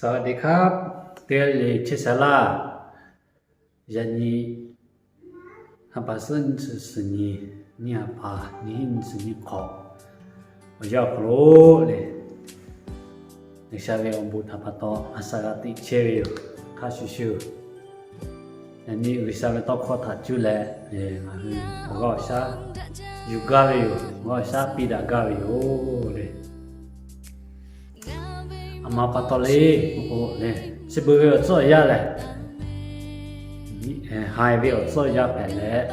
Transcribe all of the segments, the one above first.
สวัสดีครับ teˇ g'aˇ le chehˇ sha laˇ. Yaꞈ nyi ha pa suhˉ nyi suhˍ nyi, nyiˇ ha pa nyiˇ hinˉ nyi suhˍ nyi hk'awꞈ, awˬ yanˇ awˬ hk'aw lo le, G'uiˬsha ve awˬ bon htaꞈ pa taw a shaꞈ g'a teꞈ chehˇ ve yoˬ. Hk'a shuˍ shuˍ, yaꞈ nyi G'uiˬsha ve tawˇ hkawˇ htaꞈ cuˇ leh, ngaˬ hui awˬ g'aˇ awˬ shaˉ yuˬ gaˇ ve yoˬ. Awˬ g'aˇ awˬ shaˉ piˇ daꞈ gaˇ ve yoˬ le. A ma pa taw le, k'o le, chi beuꞈ ve awˬ tcuhˉ awˬ yanˇ lehˬ, haiˬ ve awˬ tcuhˉ awˬ yanˇ hpehꞈ leh,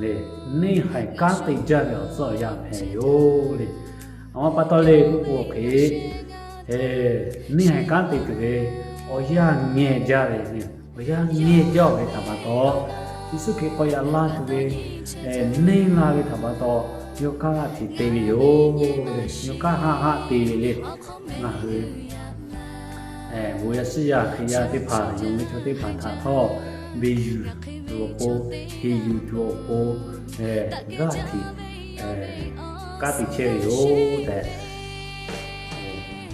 le, neˇ haiˬ kanˉ te jaˇ ve awˬ tcuhˉ awˬ yanˇ hpehꞈ yoˬ le. A ma pa taw le k'oˆ k'o hk'e, neˇ haiˬ kanˉ te tuˬ ve awˬ yanˇ ngeh jaˇ ve, awˬ yanˇ ngeh jaˇ ve htaꞈ pa taw, Yeˍsuˆ Hkriꞈ k'awꞈ yaꞈ la tuˬ ve neˇ la ve htaꞈ pa taw, yawˇ kanˉ g'aˇ hteꞈ te ve yoˬ. Yawˇ kanˉ haˆ haˆ te ve le. Ngaˬ hui bon yaˇ shiˉ yaˇ Hkriꞈ yaˇ teˇ hpaˍ, yonˍ ve chaw teˇ hpaˍ htaꞈ htawˇ, beˬ yuˬ tuˬ awˬ pon, heˍ yuˬ tuˬ awˬ pon, g'aˇ hteꞈ kanˉ te chehˇ ve yoˬ tehꞈ,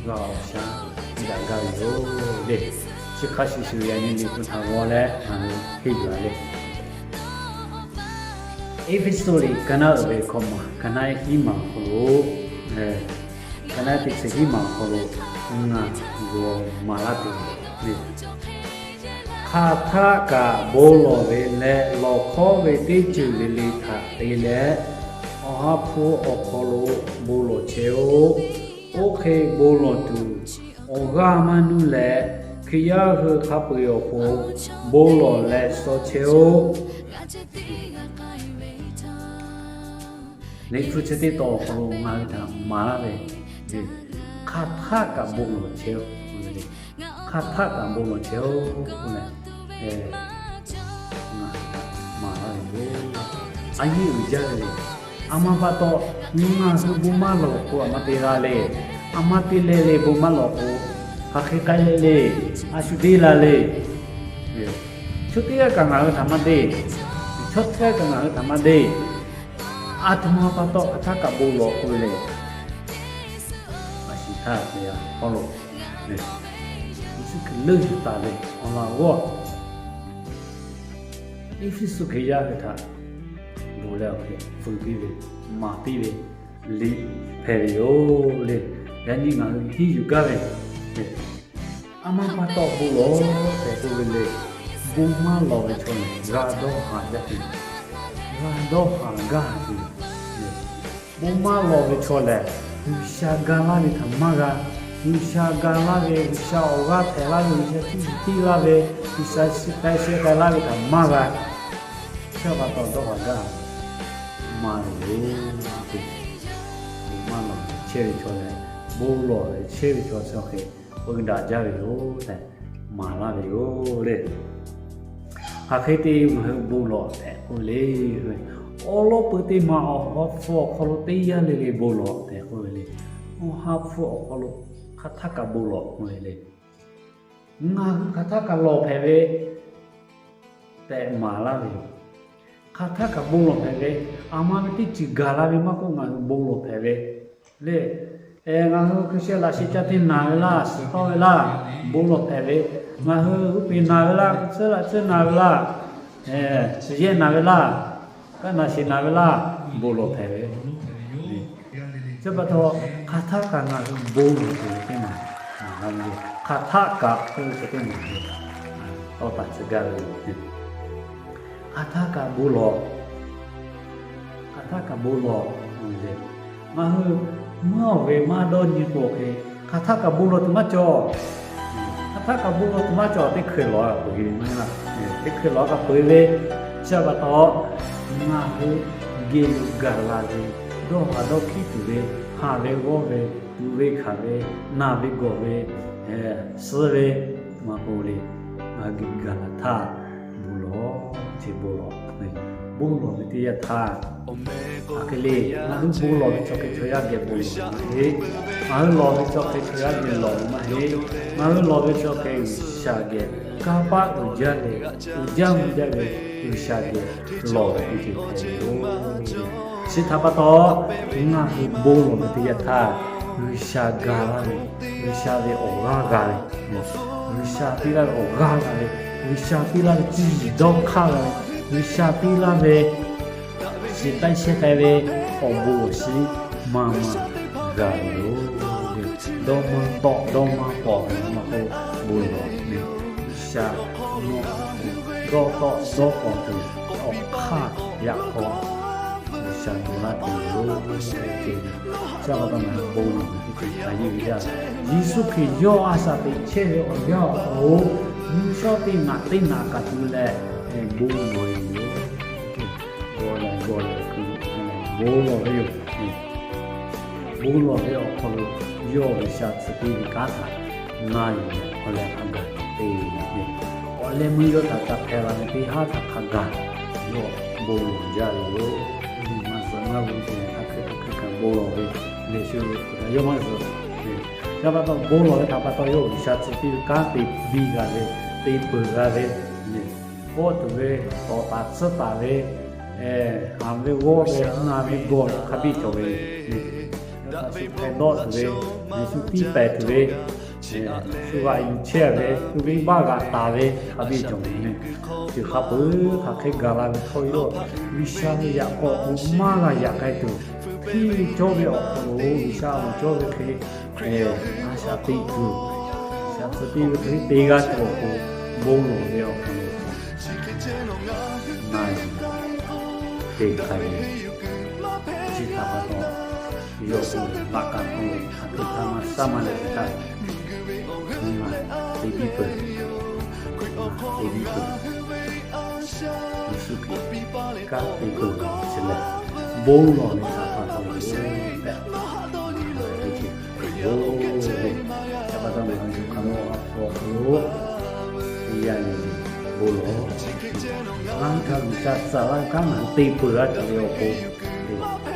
g'a awˬ shaˉ piˇ daꞈ gaˇ ve yoˬ le. Chi hk'a shuˍ shuˍ, yaꞈ nyi Liꞈ hpu htaꞈ g'aw leh ngaˬ hui henˇ yuˬ a le. Eˇfeˇsuꞈ liꞈ ka naˉ uiˍ ve hkawꞈ maˬ, ka naˉ hiˉ maˬ awˬ hk'aw lo, ka naˉ teˇ chi hiˉ maˬ awˬ hk'aw lo ngaˬ g'aw maˍ laˇ tuˬ le. Hk'aˬ htaˆ kaꞈ bon lawˬ ve leh lawˬ hkawˉ ve teˇ ceuˬ le le htaꞈ te leh, Awˬ ha hpu awˬ hk'aw lo bon lawˬ chehˇ-oˆ. Oˇ hk'e bon lawˬ tuˬ, awˬ g'aˇ maˇ nuˇ leh, Hkriꞈ yaˇ hui hk'a peu-eˬ awˬ pon bon lawˬ leh shaw chehˇ-oˆ. Liꞈ hpu chi teˇ tawn awˬ hk'aw lo ngaˬ hui htaꞈ maˍ laˇ ve, hk'aˬ htaˆ kaꞈ bon lawˬ chehˇ-oˆ. Hk'aˬ htaˆ kaꞈ bon lawˬ chehˇ-oˆ k'oˆ leh, ngaˬ hui htaꞈ maˍ laˇ ve yoˬ. A yehˇ uiˍ jaˇ ve le. A ma pa taw, ngaˬ hui bon maˇ lawˬ k'o a ma te la le. A ma te leh le bon maˇ lawˬ k'o, hk'aˬ hk'e k'ai leh le, a shu deˇ la le. Chaw teˇ g'aˇ kaꞈ ngaˬ hui htaꞈ maˇ deˇ. Chaw teˇ g'aˇ kaꞈ ngaˬ hui htaꞈ maˇ deˇ. A htoꞈ ma pa taw hk'aˬ htaˆ kaꞈ bon lawˬ k'oˆ ve le. A shu htaˇ te a hawˉ lo, Yeˍsuˆ Hkriꞈ leuˆ yuˬ taˍ ve awˬ laꞈ g'awˇ, Eˇfeˇsuꞈ Hkriꞈ yaˇ hui htaꞈ bvuhꞈ leh awˬ hk'e feu piˇ ve, maˍ piˇ ve liꞈ hpehꞈ ve yoˬ le. Yaꞈ nyi ngaˬ hui henˇ yuˬ gaˇ ve, a ma pa taw bon lawˬ tehꞈ k'oˆ ve le. Bon maˇ lawˬ ve chaw lehˬ, g'a dawˇ haˍ jaˇ tuˬ, g'a dawˇ haˍ gaˇ tuˬ. Bon maˇ lawˬ ve chaw lehˬ, G'uiˬsha ga laˇ ve htaꞈ maˇ g'a. G'uiˬsha ga laˇ ve, G'uiˬsha awˬ g'aˇ hpehꞈ laˇ ve, G'uiˬsha cuˇ yiˍ piˇ laˇ ve, G'uiˬsha shi k'ai sheh k'ai laˇ ve htaꞈ maˇ g'a. Chi pa taw dawˇ haˍ gaˇ maˇ ve yoˬ. Bon maˇ lawˬ ve chehˇ ve chaw lehˬ, bon lawˬ ve chehˇ ve chaw chi hk'e peu daꞈ jaˇ ve yoˬ tehꞈ maˍ laˇ ve yoˬ le. Hk'aˬ hk'e te ngaˬ hui bon lawˬ tehꞈ k'oˆ ve le. Awˉ lawˉ peuˬ teˇ ma awˬ ha hpu awˬ hk'aw lo teˇ yanˇ le le bon lawˬ tehꞈ k'oˆ ve le. Awˬ ha hpu awˬ hk'aw lo hk'aˬ htaˆ kaꞈ bon lawˬ k'oˆ ve le. Ngaˬ hui hk'aˬ htaˆ kaꞈ lawˬ hpehꞈ ve tehꞈ maˍ laˇ ve yoˬ. Hk'aˬ htaˆ kaꞈ bon lawˬ hpehꞈ ve, a ma ve teˇ ceuˬ gaˬ la ve maˇ k'oˆ, ngaˬ hui bon lawˬ hpehꞈ ve le. Ngaˬ hui hkui sheh laꞈ sheh ca te naˬ ve laˇ, suhˍ tawˆ ve laˇ, bon lawˬ hpehꞈ ve. Ngaˬ hui g'uˇ peˬ naˬ ve laˇ, hkui tsuhˇ laꞈ tsuhˇ naˬ ve laˇ, suhˍ yehˇ naˬ ve laˇ, kaˆ naˬ sheˍ naˬ ve laˇ, bon lawˬ hpehꞈ ve. Chi pa taw, hk'aˬ htaˆ kaꞈ ngaˬ hui bon lawˬ tuˬ ve teˇ maˬ, hk'aˬ htaˆ kaꞈ k'oˆ ve teˇ maˬ, tawˇ taˍ tcuh gaˇ ve yoˬ. Hk'aˬ htaˆ kaꞈ bon lawˬ, hk'aˬ htaˆ kaꞈ bon lawˬ. Ngaˬ hui maˇ awˬ ve maˇ dawˇ nyi k'o hk'e, hk'aˬ htaˆ kaꞈ bon lawˬ tuˬ maˇ cawˬ. Hk'aˬ htaˆ kaꞈ bon lawˬ tuˬ maˇ cawˬ, teˇ hkui lawˬ kaꞈ peu-eˬ ve maˇ heˆ laˇ. Teˇ hkui lawˬ kaꞈ peu-eˬ ve, chi pa taw, ngaˬ hui geh lo gaˬ la ve, dawˇ haˍ dawˇ hkiˉ tuˬ ve, haˍ ve g'awˇ ve, tuꞈ ve hkanˍ ve, naˬ ve gawˬ ve, suh ve, maˇ k'oˆ le, ngaˬ hui geh gaˬ la htaˇ, bon lawˬ, chi bon lawˬ, bon lawˬ ve teˇ yanˇ htaˇ, aˬ hk'e le, ngaˬ hui bon lawˬ ve chaw hk'e chaw yaˇ geh bon lawˬ ve maˇ heˆ. Ngaˬ hui lawˬ ve chaw hk'e chaw yaˇ geh lawˬ ve maˇ heˆ. Ngaˬ hui lawˬ ve chaw hk'e G'uiˬsha geh kanˇ paˆ uiˍ jaˇ ve, uiˍ jaˇ mvuh jaˇ ve G'uiˬsha geh lawˬ ve teˇ ceuˬ hpehꞈ ve yoˬ. Chi htaꞈ pa taw, ngaˬ hui bon lawˬ ve teˇ yanˇ htaˇ, G'uiˬsha ga laˇ ve, G'uiˬsha ve awˬ g'aˇ g'a ve, G'uiˬsha piˇ laˇ ve awˬ g'aˇ g'a ve, G'uiˬsha piˇ laˇ ve cuˇ yiˍ dawˇ hk'aˇ g'a ve, G'uiˬsha piˇ laˇ ve shiˍ taiˇ shehˇ k'ai ve awˬ bon awˬ shinˉ maˇ maˇ g'a ve yoˬ. Dawˇ maˇ tawˆ dawˇ maˇ pawˍ ve maˇ k'oˆ, bon lawˬ ve G'uiˬsha nawˬ dawˇ tawˆ dawˇ pawˍ tuˬ awˬ hk'aˇ yaꞈ k'aw G'uiˬsha tuˬ laˇ tuˬ yoˬ. Chi pa taw ngaˬ hui bon lawˬ ve teˇ ceuˬ hk'a yehˇ ve yaˇ, Yeˍsuˆ Hkriꞈ yawˇ a shaꞈ teꞈ chehˇ ve awˬ yanˇ awˬ hk'aw lo, mvuhˇ shawˉ teˇ naꞈ teˇ naꞈ kaꞈ tuˬ leh bon lawˬ ve yoˬ. G'aw leh g'aw leh bon lawˬ ve yoˬ. Bon lawˬ ve awˬ hk'aw lo yawˇ G'uiˬsha tcuh piˇ ve kanˉ htaꞈ na yuˬ leh awˬ leh hk'a gaˬ te ve yoˬ. Awˬ leh meuˇ yawˇ htaꞈ ca hpehꞈ la ve teˇ haˉ htaꞈ hk'a gaˬ yawˇ bon lawˬ jaˇ ve yoˬ. Maˇ zuhꞈ maˇ g'uˇ te hk'a hk'e hk'a hk'e kaꞈ bon lawˬ ve lehˬ shu ve htaꞈ yawˇ maˇ zuhꞈ. Yaˇ pa taw bon lawˬ ve htaꞈ pa taw yawˇ G'uiˬsha tcuh piˇ ve kanˉ te biˇ g'a ve, te peuˬ g'a ve, kawˆ tuˬ ve, tawˍ taˍ tsuhˇ taˍ ve, haˍ ve g'awˇ ve, na ve gawˬ ve hk'a biˇ cawˬ ve, shu hpeh dawˆ tuˬ ve, shu tiˇ pehˍ tuˬ ve, shu g'aꞈ yuˬ chehˇ ve, shu venˇbaˆ g'aꞈ taˍ ve hk'a biˇ cawˬ ve, ceuˬ hk'a peuˬ hk'aˬ hk'e gaˬ la ve htawˇ, yawˇ G'uiˬsha ve yaꞈ k'aw k'o maˇ g'a yaꞈ k'ai tuˬ, hpiˇ ve cawˇ ve awˬ hk'aw lo G'uiˬsha awˬ cawˇ ve hk'e a shaꞈ teꞈ tuˬ, shaꞈ tcuh piˇ ve hk'e te g'a tuˬ awˬ pon, bon lawˬ ve awˬ hk'aw lo na yuˬ te k'ai ve, chi htaꞈ pa taw yawˇ k'o laꞈ ka hk'aw lo hk'aˬ hk'e htaˇ maˇ shaˉ maˇ leh hk'e htaˇ, nyi ma te biˇ peuˬ, te biˇ peuˬ. Yeˍsuˆ Hkriꞈ kanˉ te peuˬ ve chi lehˬ, bon lawˬ ve htaꞈ pa taw yoˬ tehꞈ, yoˬ ve, yaˇ pa taw ngaˬ hui yuˬ hk'aˬ lo a hk'aw lo, yaˇ nyi bon lawˬ. Ngaˬ hui htaꞈ G'uiˬsha tcuh laˇ ve kanˉ ngaˬ hui te peuˬ g'a tuˬ ve awˬ pon,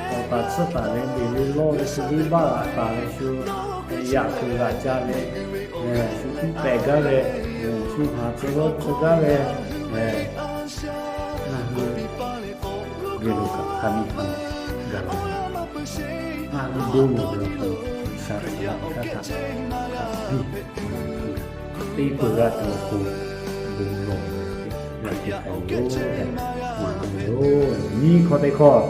tawˍ taˍ tsuhˇ taˍ ve, beˬ ve lawˇ ve, shu venˇbaˆ g'aꞈ taˍ ve, shu yaꞈ kuiˬ g'aꞈ ca ve, shu tiˇ pehˍ gaˇ ve, shu haˍ tcuh lawˇ tcuh gaˇ ve, ngaˬ hui geh lo kaꞈ hk'a biˇ hk'a gaˬ la ve, ngaˬ hui bon lawˬ ve awˬ hk'aw lo G'uiˬsha tcuh laˇ ve kanˉ htaꞈ hk'a biˇ te peuˬ g'a tuˬ awˬ pon, bon lawˬ ve g'a te hk'a yoˬ tehꞈ maˍ ve yoˬ. Nyiˇ hkawˇ teˇ hkawˇ,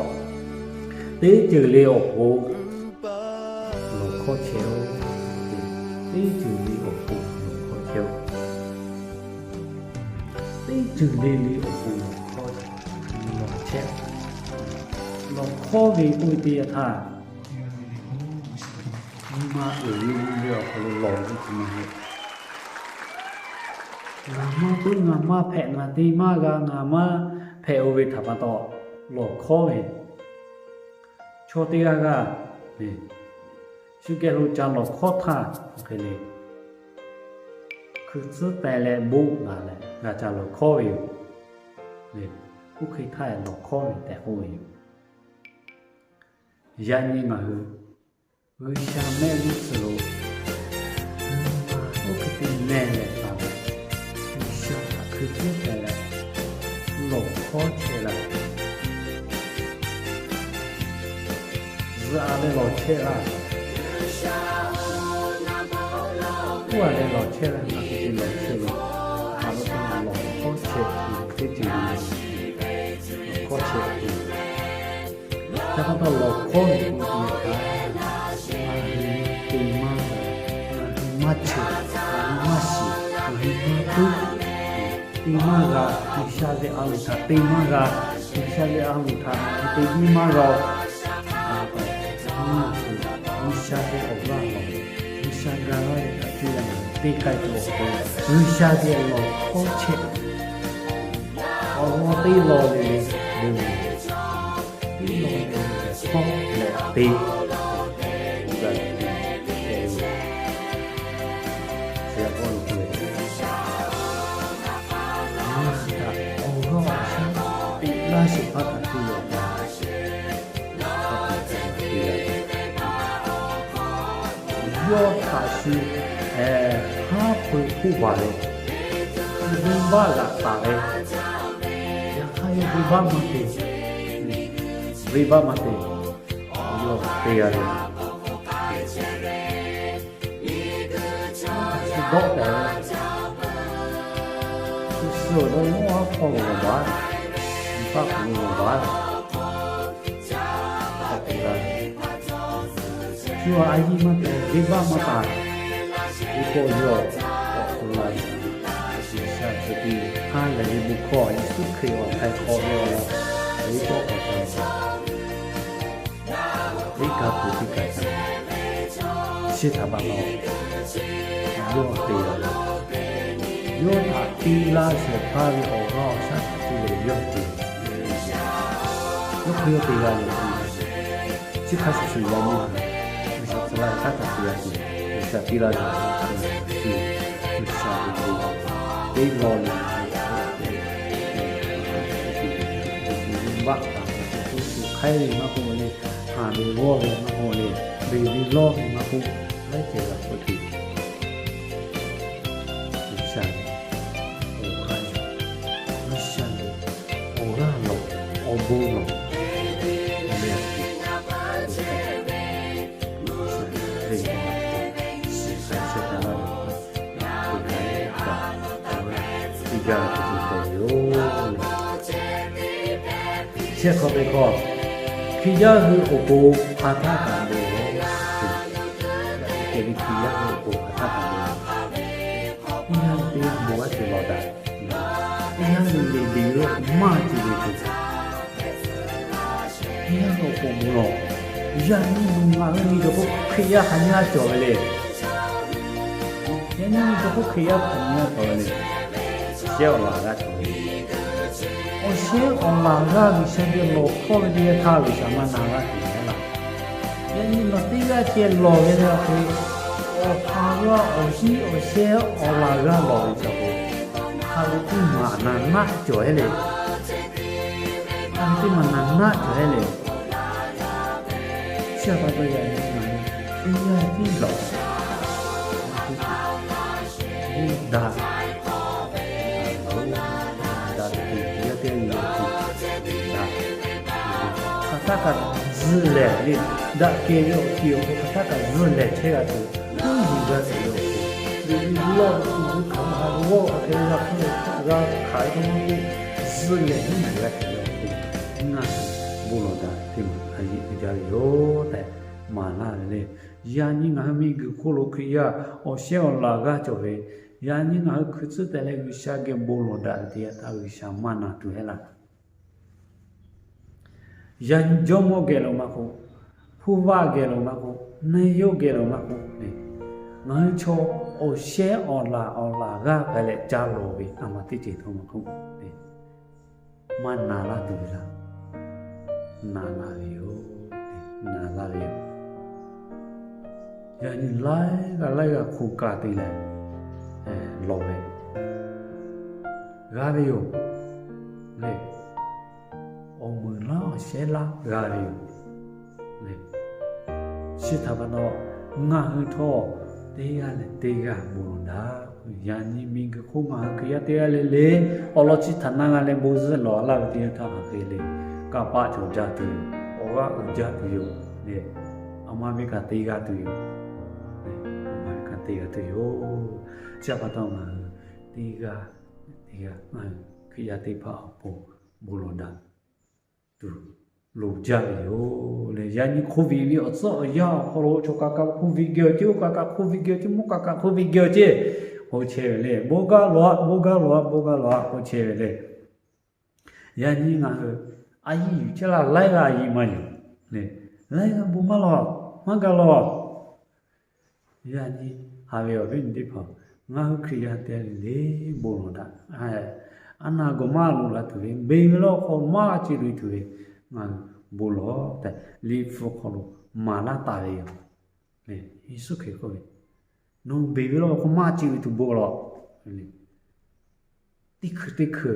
teˇ ceuˬ le awˬ pon lawˬ hkawˇ chehˇ-oˆ. Teˇ ceuˬ le awˬ pon lawˬ hkawˇ chehˇ-oˆ. Teˇ ceuˬ le le awˬ pon lawˬ hkawˇ, lawˬ chehˇ. Lawˬ hkawˇ ve k'oˆ ve teˇ yanˇ htaˇ, nyi ma uiˍ ve ve awˬ hk'aw lo lawˬ ve chi maˇ heˆ. Ngaˬ maˇ puiˉ, ngaˬ maˇ hpehꞈ, ngaˬ te maˇ g'a, ngaˬ maˇ hpehꞈ-o ve htaꞈ pa taw lawˬ hkawˇ ve, chaw teˇ g'aˇ g'aˇ shu geh lo ca lawˬ hkawˇ htaˇ, hk'e le hkui tcuhˉ teh leh boˆ gaˬ leh g'a ca lawˬ hkawˇ ve yoˬ. Oˇ hk'e htaˇ lawˬ hkawˇ ve tehꞈ k'oˆ ve yoˬ. Yaꞈ nyi ngaˬ hui G'uiˬsha mehˆ g'uˇ suhˍ lo nyi ma oˇ hk'e te meh leh taˍ leh, G'uiˬsha htaꞈ hkui tcuhˉ teh leh lawˬ hkawˇ chehˇ laˇ. Zuhꞈ a leh lawˬ chehˇ laˇ. Oˇ a leh lawˬ chehˇ laˇ, a hk'e te lawˬ chehˇ ve, a lo te lawˬ hkawˇ chehˇ ve teˇ ceuˬ le, lawˬ hkawˇ chehˇ ve. Yaꞈ hk'aˇ lawˬ hkawˇ ve k'o, ngaˬ hui te maˇ g'a, ngaˬ hui maˇ chehˇ, ngaˬ hui maˇ shiˍ, ngaˬ hui maˇ puiˉ, te maˇ g'a, G'uiˬsha ve a loˍ htaꞈ te maˇ g'a, G'uiˬsha ve a loˍ htaꞈ ngaˬ hui te biˇ maˇ g'a-o. G'uiˬsha ve awˬ g'aˇ lawˬ, G'uiˬsha ga laˇ ve htaꞈ cuˇ leh ngaˬ hui te k'ai tuˬ awˬ pon, G'uiˬsha ve lawˬ hkawˇ chehˇ. Awˬ lawn teˇ lawn le le, bon lawˬ, teˇ lawn le le hkawˇ leh te, bon ga leh te, te ve, G'uiˬsha hkawˇ lo k'oˆ ve, ngaˬ htaꞈ awˬ g'aˇ awˬ shaˉ te laˇ sheˍ hpaˇ htaꞈ cuˇ leh awˬ pa yawˇ htaꞈ shu haˉ pui hkuˆ baˬ ve, shu venˇbaˆ g'aꞈ taˍ ve, yaꞈ hk'aˇ yawˇ venˇbaˆ maˇ te, venˇbaˆ maˇ te, yawˇ te g'a ve, shu dawˆ pehˍ ve, Yawˇ awˬ dawˇ nawˉ aˉ hk'aw lo g'a baˬ, nyi paˆ hk'aw lo g'a baˬ. Shu a yiˇ maˇ te, venˇbaˆ maˇ taˍ, teˇ pawˆ yawˇ awˬ hk'aw lo la ve, G'uiˬsha ceh tiˉ ha lehˬ ve bon hkawˇ Yeˍsuˆ Hkriꞈ awˬ htaiˍ hk'awꞈ ve awˬ lawn, teˇ pawˆ hk'awꞈ hk'awꞈ teˇ kaˬ peuˬ teˇ kaˬ ca, chi htaꞈ pa taw, yawˇ te g'a ve, yawˇ htaꞈ te la shehˍ hpaˇ ve awˬ g'aˇ awˬ shaˉ htaꞈ cuˇ leh yawˇ te, yawˇ hk'e yawˇ te g'a ve, chi hk'a shuˍ shuˍ yaꞈ nyi G'uiˬsha tcuh laˇ ve kanˉ htaꞈ te g'a tuˬ, G'uiˬsha piˇ laˇ ve awˬ g'aˇ htaꞈ te g'a tuˬ, G'uiˬsha ve bon teˇ law leh, venˇbaˆ taˍ ve shu hk'aiˉ ve maˇ k'oˆ le, haˍ ve g'awˇ ve maˇ k'oˆ le, beˬ ve lawˇ ve maˇ k'oˆ, laiˉ ceuˬ g'a k'oˆ tuˬ, G'uiˬsha ve awˬ g'aˇ, G'uiˬsha ve awˬ g'aˇ lawˬ, awˬ bon lawˬ, awˬ meh a tuˬ, G'uiˬsha ve awˬ shiˍ k'ai shehˆ htaˇ laˇ ve, teˇ g'aˇ teˇ g'aˇ teˇ g'aˇ teˇ g'aˇ teˇ g'aˇ yoˬ. Shehˆ hk'awꞈ teˇ hk'awꞈ, Hkriꞈ yaˇ hui awˬ pon hk'aˬ htaˆ kaꞈ bon lawˬ, kehˬ ve Hkriꞈ yaˇ hui awˬ pon hk'aˬ htaˆ kaꞈ bon lawˬ. Teˇ g'aˇ teˇ g'aˇ bon g'a cawˬ lawˬ daꞈ, teˇ g'aˇ le le beˬ ve maˇ cawˬ ve teˇ g'aˇ, teˇ g'aˇ awˬ pon bon lawˬ. Yaꞈ nyi nawˬ ngaˬ hui nyi cawˬ k'o Hkriꞈ yaˇ hk'aˬ nyi g'a cawˬ ve le. Yaꞈ nyi nyi cawˬ k'o Hkriꞈ yaˇ hk'aˬ nyi g'a cawˬ ve le. Awˬ shehˉ awˬ laˬ g'aˇ cawˬ ve le. Awˬ shehˉ awˬ laˬ g'aˇ G'uiˬsha geh lawˬ hkawˇ ve teˇ yanˇ htaˇ G'uiˬsha maˇ na g'aˇ tuˬ hehˉ laˇ. Yaꞈ nyi nawˬ teˇ g'aˇ ceh lawˬ ve le, a hk'e awˬ ha g'aˇ awˬ hiˉ awˬ shehˉ awˬ laˬ g'aˇ lawˬ ve cawˬ k'o, hk'a ve teˇ maˬ naˍ naˆ cawˬ hehˉ le. Hk'a ve teˇ maˬ naˍ naˆ cawˬ hehˉ le. Chi htaꞈ pa taw yaꞈ nyi ngaˬ hui teˇ g'aˇ tiˉ lawˬ, daꞈ, daꞈ ve teˇ g'aˇ teˇ g'aˇ lawˬ tuˬ, daꞈ, hk'aˬ htaˆ kaꞈ zuhˬ lehˬ ve, daꞈ kehˬ ve awˬ ceuˬ awˬ hk'aw hk'aˬ htaˆ kaꞈ zuhˬ lehˬ chehˇ g'a tuˬ, uˉ yuˬ g'a tuˬ ve awˬ pon, ve ve lawˇ ve tuˬ ve hk'aˬ hk'aˬ lo g'awˇ hk'aˬ hk'e g'a hk'e g'a hk'aˬ ve k'o, zuhˬ lehˬ uˉ yuˬ g'a tuˬ ve awˬ pon, ngaˬ hui bon lawˬ daꞈ ve teˇ maˬ a yeꞈ uiˍ jaˇ ve yoˬ tehꞈ maˍ laˇ ve le. Yaꞈ nyi ngaˬ hui miˬguiˬ hk'oˆ lo Hkriꞈ yaˇ awˬ shehˉ awˬ laˬ g'aˇ cawˬ ve, yaꞈ nyi ngaˬ hui hkui tcuhˉ teh leh G'uiˬsha geh bon lawˬ daꞈ ve teˇ yanˇ htaˇ G'uiˬsha maˇ na tuˬ hehˉ laˇ. Yaꞈ nyi jawˇmawˇ geh lo maˇ k'oˆ, hpu vaˇ geh lo maˇ k'oˆ, neˇ yawˇ geh lo maˇ k'oˆ le, ngaˬ hui chaw awˬ shehˉ awˬ laˬ awˬ laˬ g'aˇ k'ai leh ca lawˬ ve a ma teˇ ceuˬ htawˇ maˇ k'oˆ le, maˇ na laˇ tuˬ ve laˇ. Na laˇ ve yoˬ. Na laˇ ve yoˬ. Yaꞈ nyi laiˉ g'aˇ laiˉ g'aˇ hk'oˆ kaꞈ te leh lawˬ ve g'a ve yoˬ le. Awˬ meuˍ laˇ awˬ shehˉ laˇ g'a ve yoˬ le. Chi htaꞈ pa taw, ngaˬ hui htawˇ teˇ g'aˇ leh teˇ g'aˇ bon lawˬ daꞈ. Yaꞈ nyi miˬguiˬ hk'oˆ ngaˬ hui Hkriꞈ yaˇ teˇ g'aˇ le le awˬ lawn chi htaꞈ na g'a leh bon zuhˆ lawˬ laˇ ve teˇ yanˇ htaˇ hk'aˬ hk'e le, kanˇ paˆ cawˬ jaˇ tuˬ yoˬ. Awˬ g'aˇ uiˍ jaˇ tuˬ yoˬ le. A ma ve kaꞈ te g'a tuˬ yoˬ. A ma ve kaꞈ te g'a tuˬ yoˬ. Chi htaꞈ pa taw ngaˬ hui teˇ g'aˇ teˇ g'aˇ ngaˬ hui Hkriꞈ yaˇ teˇ hpaˍ awˬ pon bon lawˬ daꞈ tuˬ loˍ jaˇ ve yoˬ le. Yaꞈ nyi hk'oˆ ve awˬ tcuhˉ awˬ yanˇ awˬ hk'aw lo chaw kaꞈ kaꞈ hk'oˆ ve geh awˬ ceˇ, oˇ kaꞈ kaꞈ hk'oˆ ve geh awˬ ceˇ, mvuhˇ kaꞈ kaꞈ hk'oˆ ve geh awˬ ceˇ k'oˆ chehˇ ve le. Bon gaˇ lawˬ, bon gaˇ lawˬ, bon gaˇ lawˬ k'oˆ chehˇ ve le. Yaꞈ nyi ngaˬ hui a yiˇ yuˬ chehˇ laˇ, laiˉ g'aˇ a yiˇ maˇ yuˬ le. Laiˉ g'aˇ bon maˇ lawˬ, maˇ gaˇ lawˬ. Yaꞈ nyi haꞈ ve awˬ viˉ awˬ nyi teˇ hpaˍ, ngaˬ hui Hkriꞈ yaˇ teˇ g'aˇ le le bon lawˬ daꞈ. A naˍ gawˬ maˇ loꞈ la tuˬ ve, beˬ ve lawˇ hk'aw maˇ g'a ceˇ loꞈ e tuˬ ve, ngaˬ hui bon lawˬ tehꞈ Liꞈ hpu hk'aw lo maˍ laˇ taˍ ve yoˬ. Yeˍsuˆ Hkriꞈ k'oˆ ve, nawˬ hui beˬ ve lawˇ hk'aw maˇ g'a ceˇ loꞈ e tuˬ bon lawˬ. Teˇ hkui teˇ hkui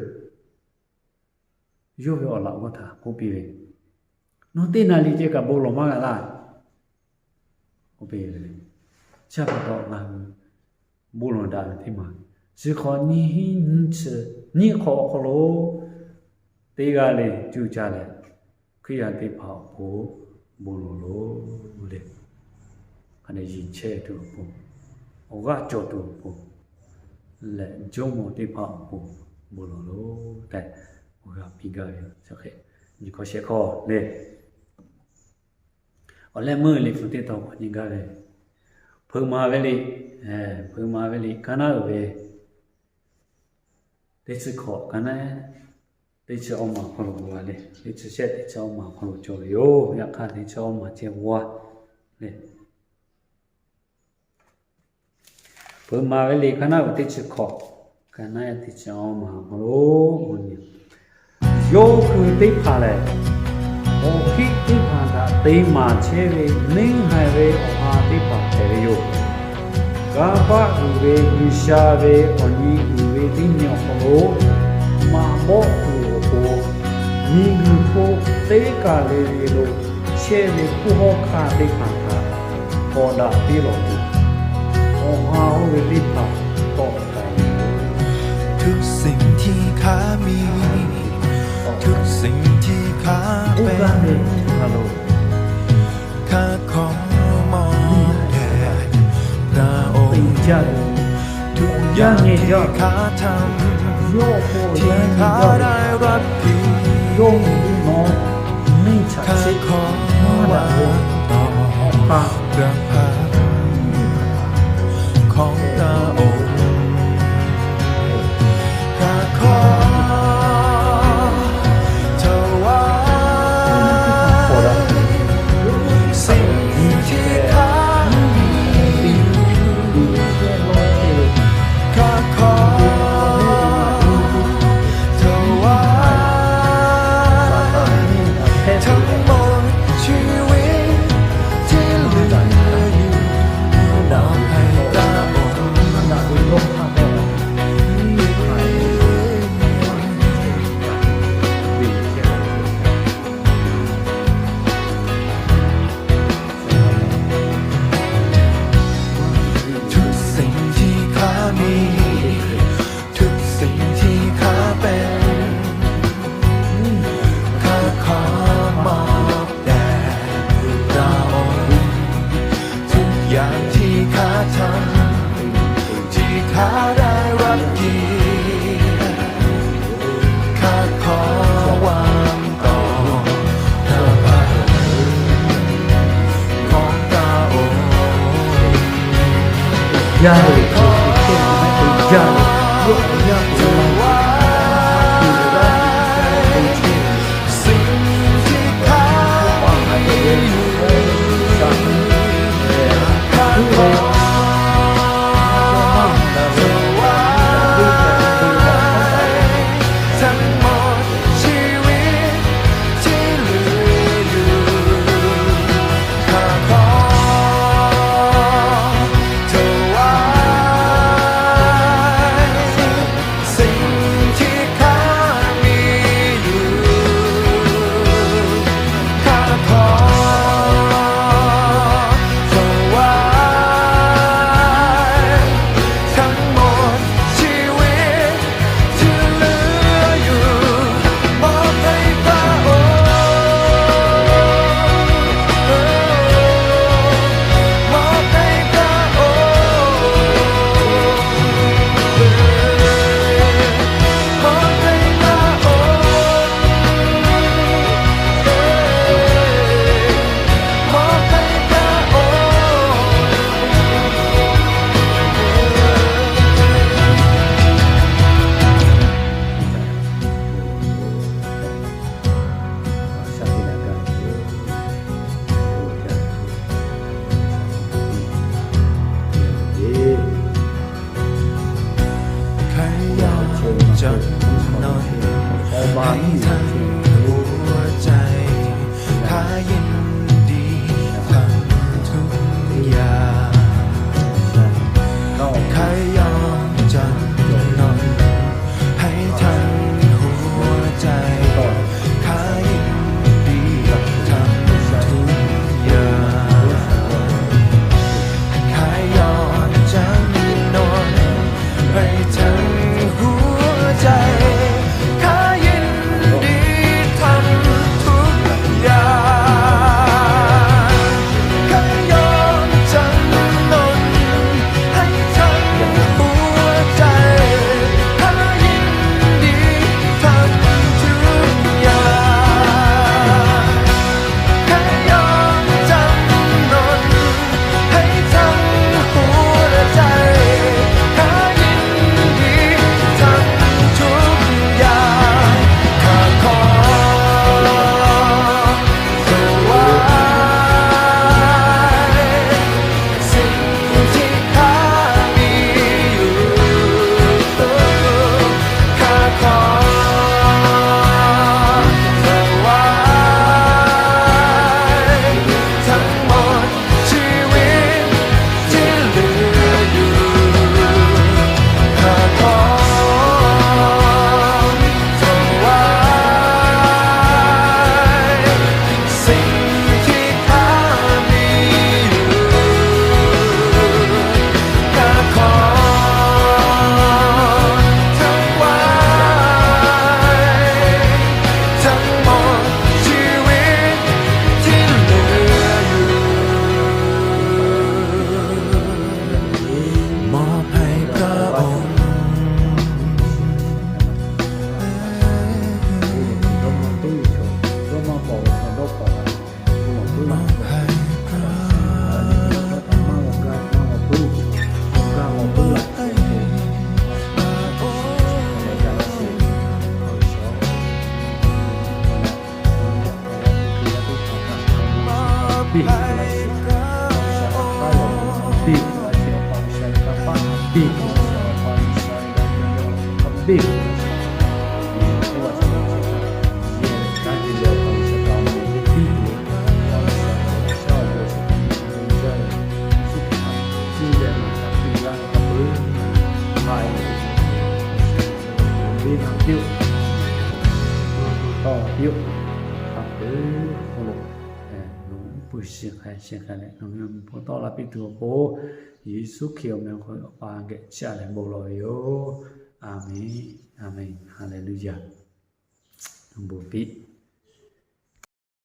yawˇ ve awˬ laꞈ g'awˇ htaꞈ k'oˆ piˇ ve, nawˬ teˇ naˍ riˍ ceh kaꞈ bon lawˬ maˇ g'a laˇ. Chi pa taw ngaˬ hui bon lawˬ daꞈ ve teˇ maˬ, chi hk'awꞈ nyiˇ hinˉ nyiˇ chi nyiˇ hk'awꞈ awˬ hk'aw lo teˇ g'aˇ le cuˇ caˇ leh, Hkriꞈ yaˇ teˇ hpaˍ awˬ pon bon lawˬ loˬ le. Hk'a dehꞈ yeˬ chehˇ tuˬ awˬ pon, awˬ g'aˇ cawˬ tuˬ awˬ pon leh, jawˇmawˇ teˇ hpaˍ awˬ pon bon lawˬ loˬ tehꞈ, awˬ g'a piˇ gaˇ ve yoˬ. Chi hk'e nyi hkawˇ shehˍ hkawˇ le, awˬ lehˬ meuˇ liꞈ hpu teˇ tawn k'awꞈ nyi gaˇ ve, Hpeuꞈ maˍ ve liꞈ, Hpeuꞈ maˍ ve liꞈ, ka naˉ uiˍ ve teˇ chi hkawꞈ, ka naˉ teˇ chi awˇ maˬ hk'aw lo g'a le, teˇ chi shehˆ teˇ chi awˇ maˬ hk'aw lo cawˬ ve yoˬ. Yaꞈ hk'aˇ teˇ chi awˇ maˬ ceh g'a le. Hpeuꞈ maˍ ve liꞈ ka naˉ uiˍ teˇ chi hkawꞈ, ka naˉ teˇ chi awˇ maˬ hk'aw lo, yawˇ hui teˇ hpaˍ lehˬ, awˬ hkiˆ teˇ hpaˍ htaꞈ te maˍ chehˇ ve neˇ haiˬ ve awˬ ha teˇ hpaˍ hpehꞈ ve yoˬ. Kanˇ paˆ uiˍ ve G'uiˬsha ve awˬ nyi uiˍ ve teˇ nyi awˬ hk'aw lo maꞈ bawˆ tuˬ awˬ pon, miˬguiˬ hk'oˆ teˇ kaˬ le le lo chehˇ ve hkunˉ hawˉ hkanˇ teˇ hpaˍ htaꞈ k'awꞈ daꞈ piˇ lawˬ tuˬ, awˬ ha oˇ ve teˇ hpaˍ tawˆ k'ai ve yoˬ. ทุกสิ่งที่ข้ามี ทุกสิ่งที่ข้าเป็น ข้าขอมอบแด่พระองค์ ทุกอย่างที่ข้าทำ ที่ข้าได้รับเกียรติ ข้าขอวางต่อพระพักตร์ของพระองค์ ข้าขอถวายสิ่งที่ข้ามีอยู่ ข้าขอถวายทั้งหมดชีวิตที่เหลืออยู่ มอบให้พระองค์ ทุกสิ่งที่ข้ามี ทุกสิ่งที่ข้าเป็น ข้าขอมอบแด่พระองค์ ทุกอย่างที่ข้าทำ ที่ข้าได้รับเกียรติ ข้าขอวางต่อพระพักตร์ของพระองค์ ข้าขอถวายสิ่งที่ข้ามีอยู่ ข้าขอถวายทั้งหมดชีวิตที่เหลืออยู่ ข้าขอถวาย สิ่งที่ข้ามีอยู่ ข้าขอถวายทั้งหมดชีวิตที่เหลืออยู่ มอบให้พระองค์ มอบให้พระองค์ มอบให้พระองค์ มอบให้พระองค์ ขยับจำนนให้ทันหัวใจ ข้ายินดีทำทุกอย่าง ขยับจำนนให้ทันหัวใจ ข้ายินดีทำทุกอย่าง ขยับจำนนให้ทันหัวใจ ข้ายินดี Awˬ pa G'uiˬsha, hk'a biˇ ve G'uiˬsha, yehˬ k'oˆ a sha, yehˬ kaꞈ te leh Awˬ pa G'uiˬsha, awˬ pa G'uiˬsha, G'uiˬsha awˬ bon sha, Yeˍsuˆ Hkriꞈ htaꞈ cuˇ leh ngaˬ htaꞈ piˇ laˇ ve hk'a peu-eˬ, haiˬ ve, venˇ naˆ piˇ-oˆ, tawˇ piˇ-oˆ, hk'a peu-eˬ hk'aw lo nawˬ uˉ peunˍ shiˍ k'ai shiˍ k'ai leh, nawˬ ve awˬ meꞈ hpu tawˆ la piˇ tuˬ awˬ pon, Yeˍsuˆ Hkriꞈ awˬ meh hk'aw Awˬ pa geh chiˇ aꞈ leh bon lawˬ ve yoˬ. A menˬ, a menˬ, Haˍleˍluˇyaˬ. Awˬ bon piˇ